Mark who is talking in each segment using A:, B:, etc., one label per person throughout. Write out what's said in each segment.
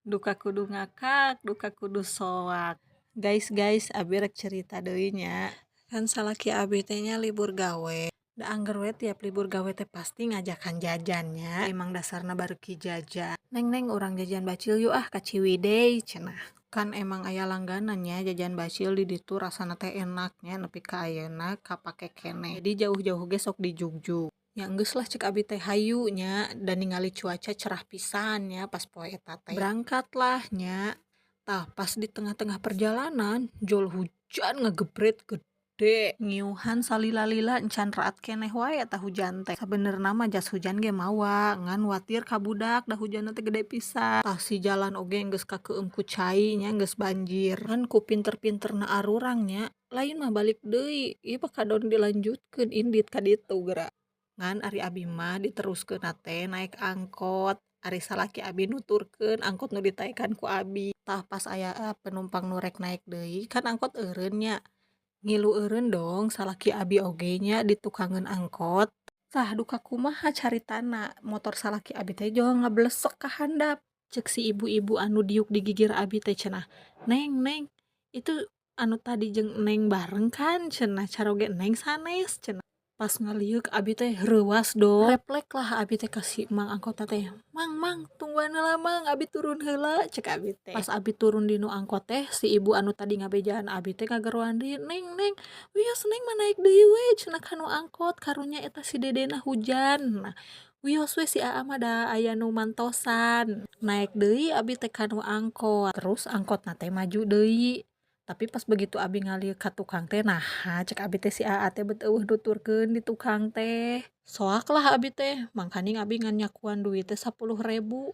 A: Duka kudu ngakak, duka kudu soak. Guys, guys, abi rek cerita deui nya. Kan salaki abi teh nya libur gawe. Da angger we tiap libur gawe teh pasti ngajakan jajan nya. Emang dasarna bareuki jajan. "Neng, Neng, urang jajan bacil yuk ah ka Ciwidey," cenah. Kan emang aya langganan nya jajan bacil di ditu, rasana teh enak nya, nepi ka ayeuna kapake keneh. Jadi jauh-jauh ge sok dijugjug. Ya enggeus lah, cek abi teh hayu nya, dan ningali cuaca cerah pisan nya pas poe eta teh. Berangkat lah nya. Tah, pas di tengah-tengah perjalanan jol hujan ngagebret gede. Ngiuhan salila-lila, encan raat keneh wae eta hujan teh. Sabenerna mah jas hujan ge mawa, ngan watir ka budak da hujanna teh gede pisan. Tah, si jalan oge geus kakeueum ku cai nya, geus banjir. Kan ku pinter-pinterna arurang nya, lain mah balik deui, ieu mah kadon dilanjutkeun indit ka ditu geura. Ngan ari abi mah diteruskeunna teh naek angkot. Ari salaki abi nuturkeun angkot nu ditaekan ku abi. Tah, pas aya penumpang nu rek naek deui, kan angkot eureun nya. Ngilu eureun dong salaki abi oge nya di tukangeun angkot. Tah, duka kumaha caritana, motor salaki abi teh jol ngablesek ka handap. Cek si ibu-ibu anu diuk di gigir abi teh cenah, "Neng, Neng, itu anu tadi jeung Neng bareng kan?" cenah, "caroge Neng sanes?" cenah. Pas ngalieuk abi teh reuwas dong. Reflek lah abi teh ka si mang angkotna teh, "Mang, Mang, tungguan heula, Mang, abi turun heula," cek abi teh. Pas abi turun di nu angkot teh, si ibu anu tadi ngabejaan abi teh ngageroan deui, "Neng, Neng, wios Neng mah naik deui we," cenah, "ka nu angkot, karunya eta si dedena hujan. Nah, wios we si aa mah da aya nu mantosan." Naek deui abi teh ka nu angkot, terus angkotna teh maju deui. Tapi pas begitu abi ngalieuk ka tukang teh, naha cek abi teh si aa teh bet euweuh nuturkeun di tukang teh. Soak lah abi teh, mangkaning abi ngan nyakuan duit teh 10.000.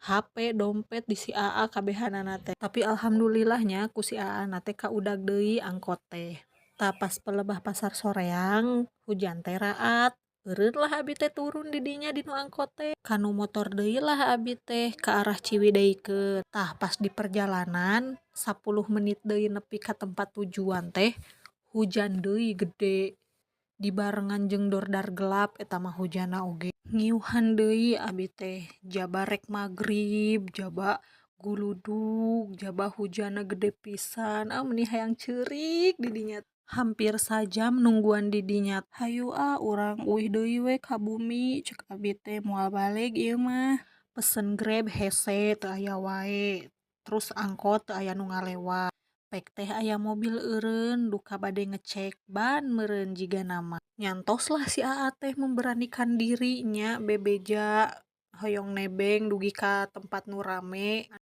A: HP, dompet di si aa kabehanana teh. Tapi alhamdulillah nya ku si aa na teh kaudag deui angkot teh. Tah, pas pelebah Pasar Soreang, hujan teh raat. Eureun lah abi teh turun di dinya di nu angkot teh. Ka nu motor deui lah abi teh ka arah Ciwideykeun. Tah, pas di perjalanan 10 menit deui nepi ka tempat tujuan teh hujan deui gede. Dibarengan jeung dordar gelap eta mah hujanna oge. Ngiuhan deui abi teh, jaba rek magrib, jaba guludug, jaba hujanna gede pisan, ah, meuni hayang ceurik di dinya. Hampir sajam nungguan di dinya. "Hayu ah, urang uih deui we ka bumi," cek abi teh, "moal baleg ieu mah." Pesen Grab hese teu aya wae, terus angkot teu aya nu ngalewat. Pek teh aya mobil eureun duka bade ngecek ban meureun jigana mah. Nyantos lah si aa teh memberanikan diri nya bebeja hoyong nebeng dugi ka tempat nu rame.